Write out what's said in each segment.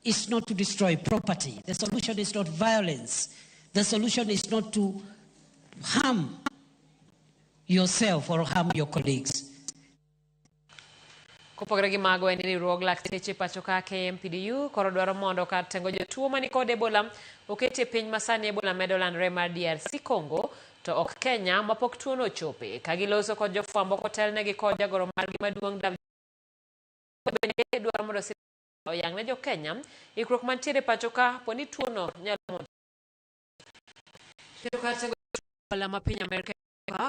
is not to destroy property. The solution is not violence. The solution is not to harm yourself or harm your colleagues. Kopogore gi mago en ni riwruog lakteche pacho ka KMPDU koro dwaro mondo kar tengo jotuo mani kod Ebola oketi e piny ma sani Ebola medo landore mar DRC Congo to ok Kenya mapok tuono ochope. Ka giloso kod jofwambo kotelnegi kod jagoro margi maduong' bende dwaro mondo sirkal oyang ne jo-Kenya ikruok mantiere pacho ka po ni tuono nyalo monjo. Kendo kar tengo Ebola ma piny Amerka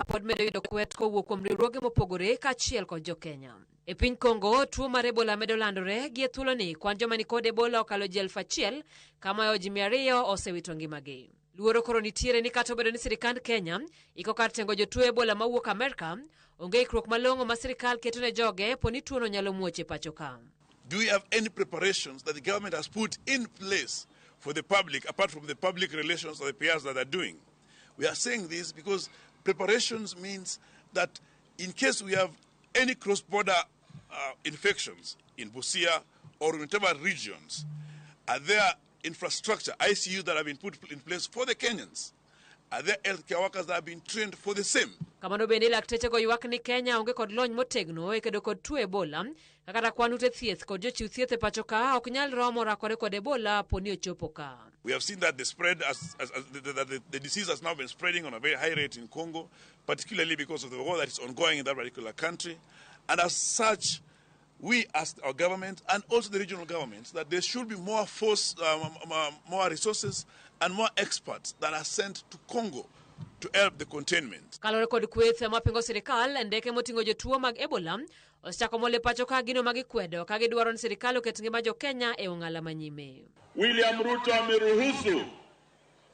pod medo yudo kwet kowuok kuom riwruoge mopogore kaachiel kod jo-Kenya. E piny Congo, tuo mar Ebola medo landore gi e thuoloni kwan joma nikod Ebola okalo ji 1000 ka mayo ji 200 osewito ngimagi. Luoro koro nitiere ni kata obedo ni sirikand Kenya iko kar tengo jotuo Ebola mawuok Amerka, onge ikruok malong'o ma sirikal keto ne joge po ni tuono nyalo muoch e pacho ka. Do we have any preparations that the government has put in place for the public, apart from the public relations or the PRs that they're doing? We are saying this because preparations means that in case we have any cross-border infections in Busia or in whatever regions, are there infrastructure, ICU that have been put in place for the Kenyans? Are there healthcare workers that have been trained for the same? Kamano bende lakteche go ywak ni Kenya onge kod lony motegno e kedo kod tuo Ebola ka kata kwan ute thieth kod jochiw thieth e pacho ka ok nyal romo rakore kod Ebola po ni ochopo ka. We have seen that the spread, as the disease has now been spreading on a very high rate in Congo, particularly because of the war that is ongoing in that particular country. And as such, we asked our government and also the regional governments that there should be more force, more resources and more experts that are sent to Congo to help the containment. Kaluwore kod kweth mapingo sirikal, ndeke moting'o jotuo mag Ebola osechako mol e pacho ka gino ma gikwedo ka gidwaro ni sirikal oket ngima jo-Kenya e ong'ala manyime. William Ruto ameruhusu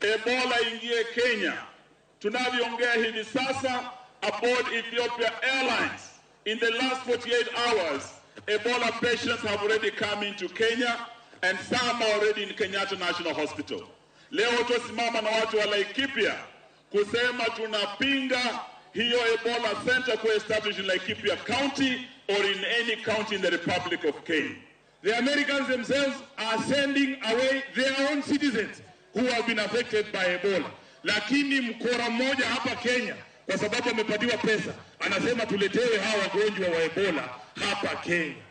Ebola ingie Kenya. Tunavyoongea hivi sasa, aboard Ethiopia Airlines, in the last 48 hours, Ebola patients have already come into Kenya and some are already in Kenyatta National Hospital. Leo tusimama na watu wa Laikipia kusema tunapinga hiyo Ebola center kuwa established in Laikipia County or in any county in the Republic of Kenya. The Americans themselves are sending away their own citizens who have been affected by Ebola. Lakini mkora mmoja hapa Kenya kwa sababu amepatiwa pesa anasema tuletewe hawa wagonjwa wa Ebola hapa Kenya.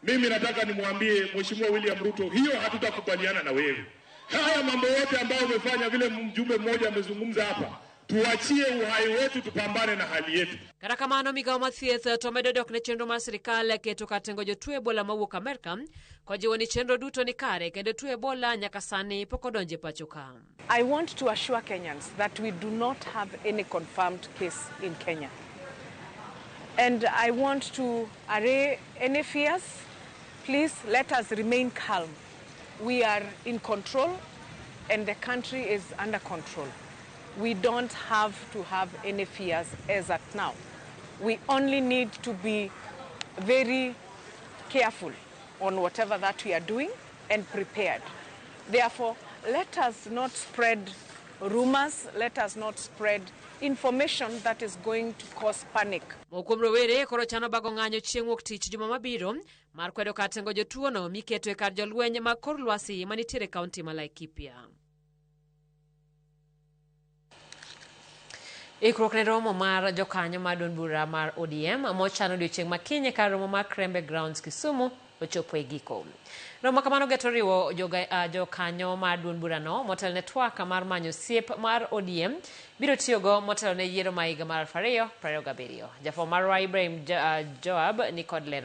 Mimi nataka nimwambie Mheshimiwa William Ruto, hiyo hatutakubaliana na wewe. Haya mambo yote ambayo umefanya, vile mjumbe mmoja amezungumza hapa, tuachie uhai wetu, tupambane na hali yetu. Kata kamano migawo mar thieth to medo dok ne chenro mar sirikal keto kar tengo jotuo Ebola mawuok Amerka kojiwo ni chenro duto ni kare kendo tuo Ebola nyaka sani pok odonjo e pacho ka. I want to assure Kenyans that we do not have any confirmed case in Kenya. And I want to array any fears. Please let us remain calm. We are in control and the country is under control. We don't have to have any fears as at now. We only need to be very careful on whatever that we are doing and prepared. Therefore, let us not spread rumors, let us not spread information that is going to cause panic. Moko kuom rowere koro chano bago ng'anyo chieng' wuok tich juma mabiro mar kwedo kar tengo jotuono miketo e kar jolweny mag kor lwasi manitiere e kaunti ma Laikipia. Ikruok ne romo mar jokanyo mar duond bura mar ODM mochan odiochieng' ma kiny e kar romo mar Krembe Grounds Kisumu ochopo e giko. Romo kamano geto riwo jokanyo mar duond burano motelo ne twak mar manyo osiep mar ODM biro tiyogo motelo ne yiero ma higa mar 2027. Jafwambo marwa Ibrahim Joab ni kod ler.